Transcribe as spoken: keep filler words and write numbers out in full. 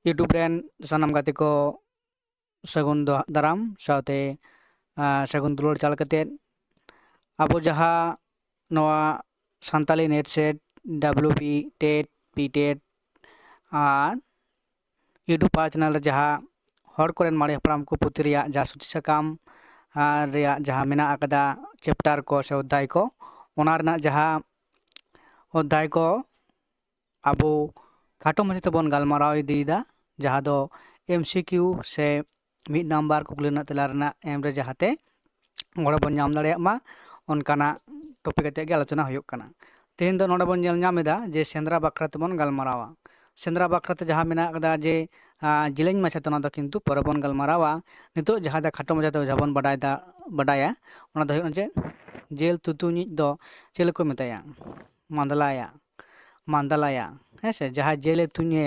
YouTube ᱨᱮᱱ ᱥᱟᱱᱟᱢ ᱜᱟᱛᱮ ᱠᱚ ᱥᱟᱹᱜᱩᱱ ᱫᱚ-, ᱫᱟᱨᱟᱢ ᱥᱟᱶᱛᱮ, ᱟᱸ, ᱥᱟᱹᱜᱩᱱ ᱫᱩᱞᱟᱹᱲ ᱪᱟᱞ ᱠᱟᱛᱮᱫ, ᱟᱵᱚ ᱡᱟᱦᱟᱸ ᱱᱚᱣᱟ Santali NET SET, WB TET, PTET ᱟᱨ YouTube ᱟᱨ channel ᱨᱮ ᱡᱟᱦᱟᱸ ᱦᱚᱲ ᱠᱚᱨᱮᱱ ᱢᱟᱨᱮ ᱦᱟᱯᱲᱟᱢ ᱠᱚ ᱯᱩᱛᱷᱤ ᱨᱮᱭᱟᱜ ᱡᱟᱦᱟᱸ ᱥᱩᱪᱤ ᱥᱟᱠᱟᱢ, ᱟᱨ ᱨᱮᱭᱟᱜ ᱡᱟᱦᱟᱸ ᱢᱮᱱᱟᱜ ᱟᱠᱟᱫᱟ chapter ᱠᱚ ᱥᱮ ᱚᱫᱽᱫᱷᱟᱭ ᱠᱚ, ᱚᱱᱟ ᱨᱮᱱᱟᱜ ᱡᱟᱦᱟᱸ ᱚᱫᱽᱫᱷᱟᱭ ᱠᱚ ᱟᱵᱚ ᱠᱷᱟᱴᱚ ᱢᱟᱪᱷᱟ ᱛᱮᱵᱚᱱ ᱜᱟᱞᱢᱟᱨᱟᱣ ᱤᱫᱤᱭᱮᱫᱟ, ᱡᱟᱦᱟᱸ ᱫᱚ MCQ ᱥᱮ ᱢᱤᱫ ᱱᱟᱢᱵᱟᱨ ᱠᱩᱠᱞᱤ ᱨᱮᱱᱟᱜ ᱛᱮᱞᱟ ᱨᱮᱱᱟᱜ ᱮᱢ ᱨᱮ ᱡᱟᱦᱟᱸᱛᱮ ᱜᱚᱲᱚ ᱵᱚᱱ ᱧᱟᱢ ᱫᱟᱲᱮᱭᱟᱜ ᱢᱟ, ᱚᱱᱠᱟᱱᱟᱜ topic ᱠᱟᱛᱮ ᱜᱮ ᱟᱞᱳᱪᱚᱱᱟ ᱦᱩᱭᱩᱜ ᱠᱟᱱᱟ᱾ ᱛᱮᱦᱮᱧ ᱫᱚ ᱱᱚᱰᱮ ᱵᱚᱱ ᱧᱮᱞ ᱧᱟᱢ ᱮᱫᱟ ᱡᱮ ᱥᱮᱸᱫᱽᱨᱟ ᱵᱟᱠᱷᱨᱟ ᱛᱮᱵᱚᱱ ᱜᱟᱞᱢᱟᱨᱟᱣᱟ᱾ ᱥᱮᱸᱫᱽᱨᱟ ᱵᱟᱠᱷᱨᱟ ᱛᱮ ᱡᱟᱦᱟᱸ ᱢᱮᱱᱟᱜ ᱟᱠᱟᱫᱟ ᱡᱮ, ᱟᱸ, ᱡᱮᱞᱮᱧ ᱢᱟᱪᱷᱟ ᱛᱮ, ᱚᱱᱟ ᱫᱚ ᱠᱤᱱᱛᱩ ᱯᱚᱨᱮ ᱵᱚᱱ ᱜᱟᱞᱢᱟᱨᱟᱣᱟ᱾ ᱱᱤᱛᱚᱜ ᱡᱟᱦᱟᱸ ᱫᱚ ᱠᱷᱟᱴᱚ ᱢᱟᱪᱷᱟ ᱛᱮ ᱡᱟᱦᱟᱸ ᱵᱚᱱ ᱵᱟᱰᱟᱭ ᱫᱟ-, ᱵᱟᱰᱟᱭᱟ, ᱚᱱᱟ ᱫᱚ ᱦᱩᱭᱩᱜ ᱠᱟᱱᱟ ᱡᱮ ᱡᱮᱞ ᱛᱩᱛᱩᱧᱤᱡ ᱫᱚ ᱪᱮᱞᱮ ᱠᱚ ᱢᱮᱛᱟᱭᱟ? ᱢᱟᱱᱫᱞᱟᱭᱟ, ᱢᱟᱱᱫᱞᱟᱭᱟ, ᱦᱮᱸ ᱥᱮ? ᱡᱟᱦᱟᱸᱭ ᱡᱮᱞᱮ ᱛᱩᱧᱮᱭᱟ,